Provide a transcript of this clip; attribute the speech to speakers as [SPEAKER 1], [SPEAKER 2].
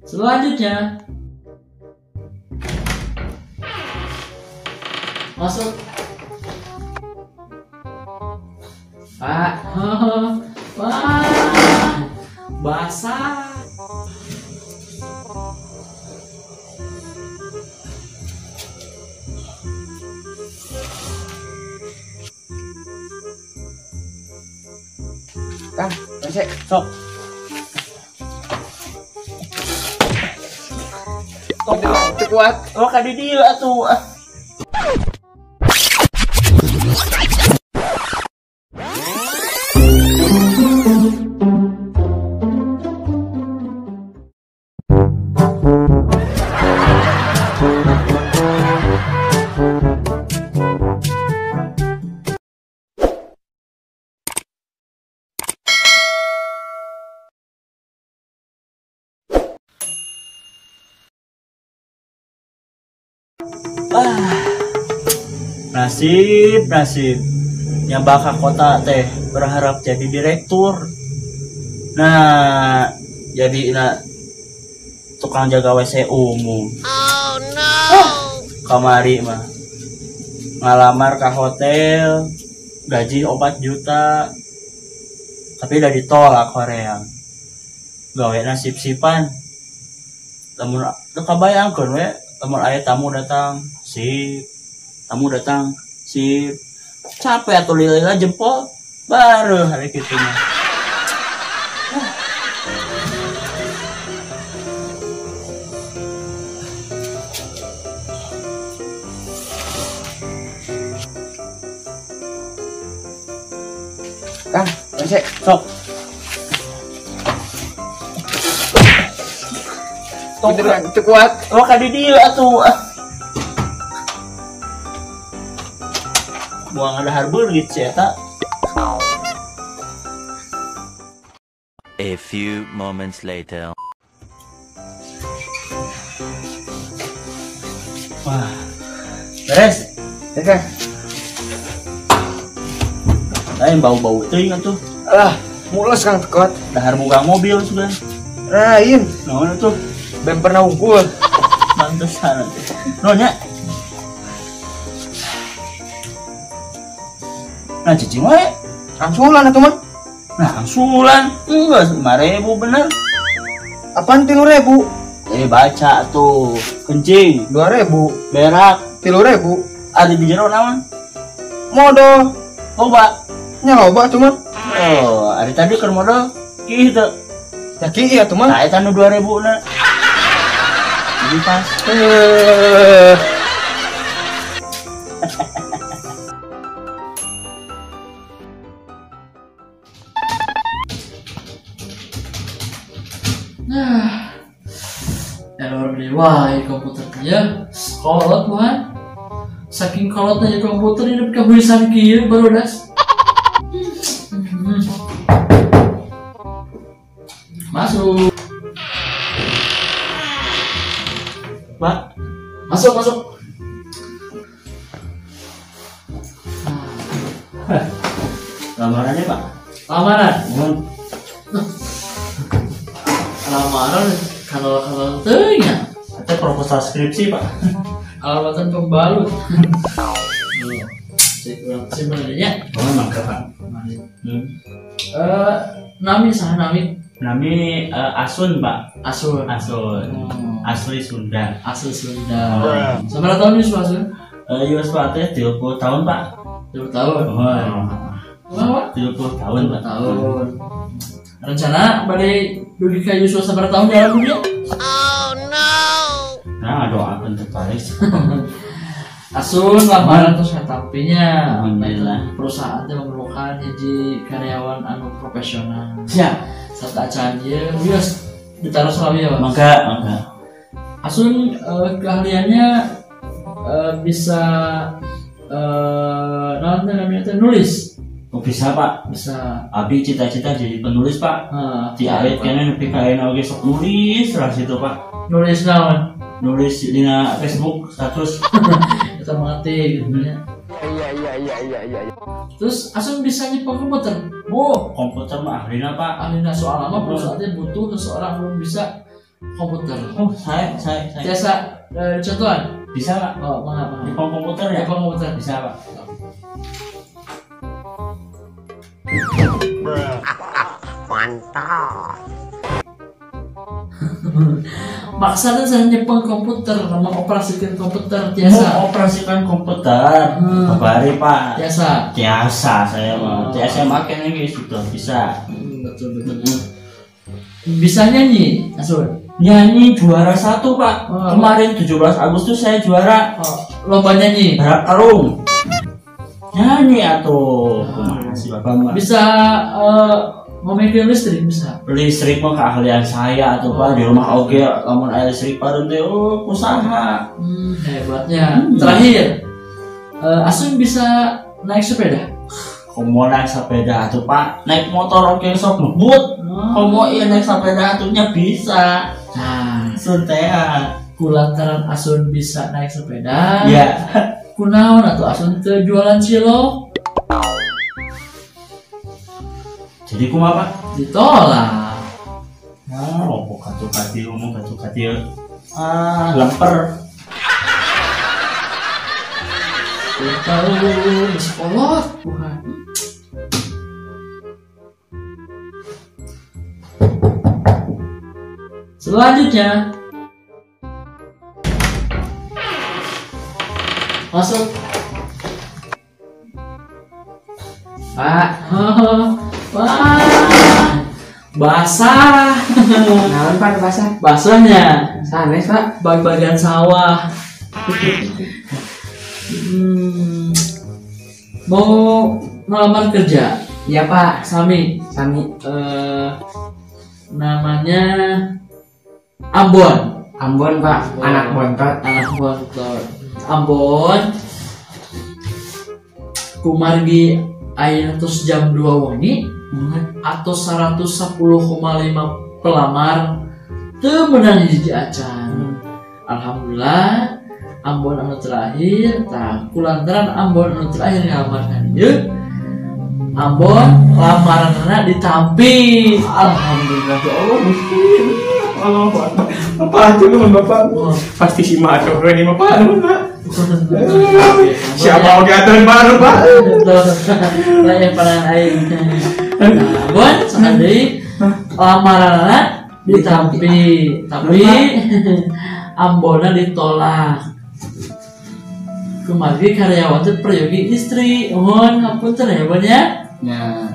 [SPEAKER 1] Selanjutnya. Masuk. Pak. Wah. Basah.
[SPEAKER 2] Kang, WC, sok. Teu kuat.
[SPEAKER 3] Oh, ka di dieu atuh. Nasib, nasib. Yang bakal kota teh berharap jadi direktur. Nah, jadi na tukang jaga WC umum.
[SPEAKER 4] Oh no.
[SPEAKER 3] Kamari mah ngalamar ke hotel gaji 4 juta. Tapi udah ditolak hoream. Gawe nasib-sipan. Lamun teu kabayangkeun we, lamun aya tamu datang, sip. Tamu datang, sip. Capek atuh lila jempol baru hari kitu mah.
[SPEAKER 2] Kang, WC,
[SPEAKER 3] sok.
[SPEAKER 2] Teu kuat.
[SPEAKER 3] Oh, ka di dieu atuh. Buang ada harbur gitu ya, tak?
[SPEAKER 5] A few moments later.
[SPEAKER 3] Wah, beres.
[SPEAKER 2] Ya, Kang.
[SPEAKER 3] Lain bau-bau teuing atuh.
[SPEAKER 2] Alah, mules Kang teu kuat.
[SPEAKER 3] Dahar buka mobil sudah.
[SPEAKER 2] Lain.
[SPEAKER 3] Naon atuh?
[SPEAKER 2] Bemper na unggul.
[SPEAKER 3] Pantesan atuh. Nuhun nya. Nah, cicing wae.
[SPEAKER 2] Angsulan atuh mah.
[SPEAKER 3] Nah, angsulan. Enggak, 5.000 bener.
[SPEAKER 2] Apaan 3.000?
[SPEAKER 3] Baca tuh. Kencing
[SPEAKER 2] 2.000,
[SPEAKER 3] berak
[SPEAKER 2] 3.000.
[SPEAKER 3] Ada di jero naon?
[SPEAKER 2] Modal.
[SPEAKER 3] Loba.
[SPEAKER 2] Nya loba atuh mah.
[SPEAKER 3] Oh, ari tadi keur modal kieu teu.
[SPEAKER 2] Ya kieu atuh mah.
[SPEAKER 3] Nah, eta nu 2.000 na. Jadi pas.
[SPEAKER 1] Nah, error deh, wah komputernya kolot bukan? Saking kolotnya komputer ini kebiasaan kieu baru das. Masuk.
[SPEAKER 3] Pak,
[SPEAKER 1] masuk masuk.
[SPEAKER 3] Lamarannya Pak?
[SPEAKER 1] Lamaran? Lamaran kalau teuing nya.
[SPEAKER 3] Itu proposal skripsi Pak.
[SPEAKER 1] Alatan pembalut. Sebenarnya.
[SPEAKER 3] Oh, mangga Pak.
[SPEAKER 1] Nami saha nami?
[SPEAKER 3] Nami Asun Pak.
[SPEAKER 1] Asun.
[SPEAKER 3] Asun. Asli Sunda.
[SPEAKER 1] Asli Sunda. Sabaraha tahun yuswa Asun?
[SPEAKER 3] Yuswa teh 30 tahun Pak.
[SPEAKER 1] 30 tahun.
[SPEAKER 3] Oh.
[SPEAKER 1] Wah,
[SPEAKER 3] 30 tahun Pak.
[SPEAKER 1] Tahun. Rencana bade dugi ka yuswa sabaraha tahun dalam dunia?
[SPEAKER 4] Oh no.
[SPEAKER 3] Nah, doakan terbaik.
[SPEAKER 1] Asun lamaran terus katapinya.
[SPEAKER 3] Alhamdulillah.
[SPEAKER 1] Perusahaan teh memerlukan hiji karyawan anu profesional.
[SPEAKER 3] Siap.
[SPEAKER 1] Serta acan ieu wios ditaruh selawi ya.
[SPEAKER 3] Mangga, mangga.
[SPEAKER 1] Asun keahliannya bisa naon teh namanya teh nulis.
[SPEAKER 3] Oh, bisa Pak.
[SPEAKER 1] Bisa.
[SPEAKER 3] Abi cita-cita jadi penulis Pak. Di alit kene nepi ka ayeuna oge sok nulis lah situ Pak.
[SPEAKER 1] Nulis naon?
[SPEAKER 3] Nulis dina Facebook status.
[SPEAKER 1] Kita mengerti gitu ya.
[SPEAKER 2] Iya.
[SPEAKER 1] Terus Asun bisa nyepeng komputer. Oh,
[SPEAKER 3] komputer mah ahlina Pak.
[SPEAKER 1] Ahlina soal lama perusahaannya butuh seseorang yang bisa komputer.
[SPEAKER 3] Oh, saya.
[SPEAKER 1] Biasa contohan?
[SPEAKER 3] Bisa, Pak.
[SPEAKER 1] Oh, mangga.
[SPEAKER 3] Di komputer ya?
[SPEAKER 1] Di komputer.
[SPEAKER 3] Bisa, Pak.
[SPEAKER 4] Mantap.
[SPEAKER 1] Maksudnya saya nyepeng komputer, mengoperasikan komputer biasa.
[SPEAKER 3] Mengoperasikan komputer, kebari Pak.
[SPEAKER 1] Biasa.
[SPEAKER 3] Biasa saya mah. Biasa makin lagi sudah bisa.
[SPEAKER 1] Betul. Bisa nyanyi, Asun?
[SPEAKER 3] Nyanyi juara 1 Pak. Kemarin 17 Agustus saya juara.
[SPEAKER 1] Lomba nyanyi.
[SPEAKER 3] Balap karung. Nyanyi atuh. Kumaha sih Bapak mah?
[SPEAKER 1] Bisa ngomongin listrik bisa.
[SPEAKER 3] Listrik mah keahlian saya atau Pak di rumah oge lamun aya listrik pareun teh usaha.
[SPEAKER 1] Hebatnya. Terakhir, Asun bisa naik sepeda?
[SPEAKER 3] Komo naik sepeda atuh Pak, naik motor oge sok ngebut. Komo ieu naik sepeda atuhnya bisa.
[SPEAKER 1] Nah,
[SPEAKER 3] Asun teh
[SPEAKER 1] kulantaran Asun bisa naik sepeda.
[SPEAKER 3] Iya.
[SPEAKER 1] Kunaon atuh Asun teu jualan cilok?
[SPEAKER 3] Jadi kumaha Pak?
[SPEAKER 1] Ditolak.
[SPEAKER 3] Nah, opo katuh-katil ngomong katuh-katil. Ah, lemper.
[SPEAKER 1] Tahu geus kolot bukan. Selanjutnya masuk.
[SPEAKER 2] Pak.
[SPEAKER 1] Wah, basah.
[SPEAKER 2] Naon Pak basah?
[SPEAKER 1] Basahnya.
[SPEAKER 2] Sanes Pak.
[SPEAKER 1] Bag-bagian sawah. Mau ngelamar kerja?
[SPEAKER 2] Iya Pak.
[SPEAKER 1] Sami.
[SPEAKER 2] Sami.
[SPEAKER 1] Namanya Ambon.
[SPEAKER 2] Ambon Pak.
[SPEAKER 1] Ambon.
[SPEAKER 2] Anak bontot.
[SPEAKER 1] Anak bontot. Ambon. Kumargi ayeuna tos jam 2 wengi atau 110,5 pelamar teu meunang hiji acan. Alhamdulillah Ambon anu terakhir, tah kulantaran Ambon anu terakhir ngalamar ka dieu, Ambon lamaranna ditampi.
[SPEAKER 2] Alhamdulillah ya Allah Gusti. Allah Bapak. Bapak aja nuhun Bapak. Pasti si mah atuh ini Bapak nuhun Pak. Siapa oge atuh baru Pak.
[SPEAKER 1] Lain panan aing. Ambon sakali lamaranna ditampi, tapi Ambonna ditolak. Kumargi karyawan teh peryogi istri. Mohon hapunten ya Bon ya.
[SPEAKER 2] Ya.